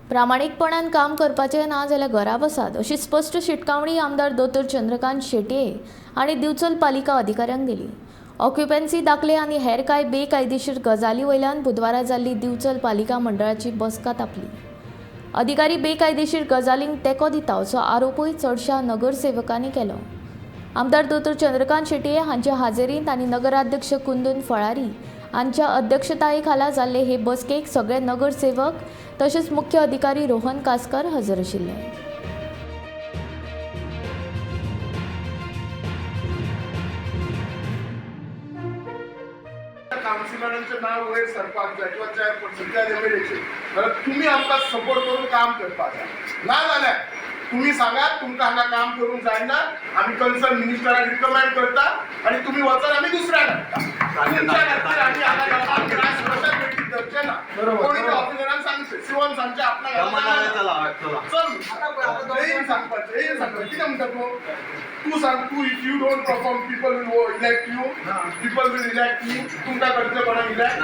प्रामाणीकपणान काम करपाचें ना जाल्यार घरा बसात अशी स्पश्ट शिटकावणी आमदार दोतोर चंद्रकांत शेटये हांणी दिवचल पालिका अधिकाऱ्यांक दिली. ऑक्युपन्सी दाखले आनी हेर कांय बेकायदेशीर गजाली वयल्यान बुधवारा जाल्ली दिवचल पालिका मंडळाची बसका तापली. अधिकारी बेकायदेशीर गजालींक तेंको दिता असो आरोपूय चडशा नगरसेवकांनी केलो. आमदार दोतोर चंद्रकांत शेटये हांचे हाजेरींत आनी नगराध्यक्ष कुंदन फळारी हांच्या अध्यक्षताये खाला जाल्ले हे बसकेक सगळे नगरसेवक तशेंच मुख्य अधिकारी रोहन कासकर हजर आशिल्ले. कावन्सिलरांचें नांव वयर सरपाक जाय किंवा चेअरपर्सन त्या एमएलएचे, जाल्यार तुमी आमकां सपोर्ट करून काम करपाक जाय. ना जाल्यार तुमी सांगात तुमकां हांगा काम करूंक जायना, आमी कन्सर्न मिनिस्टराक रिकमेंड करता आनी तुमी वचत, आमी दुसऱ्याक हाडटा. तुमच्या खातीर आमी हांगा लोकांक त्रास कशेंच बेगीन धरचे ना. कोणी त्या ऑफिसरान सांगचें, सिवन सांगचें आपणाक हांगा जायना. चल, येयन सांगपाचें, येयन सांगपाचें. कितें म्हणटा तूं? तूं सांग तूं, if you don't perform, people will elect you, people will elect me. तुमकां करतले कोणाक इलेक्ट?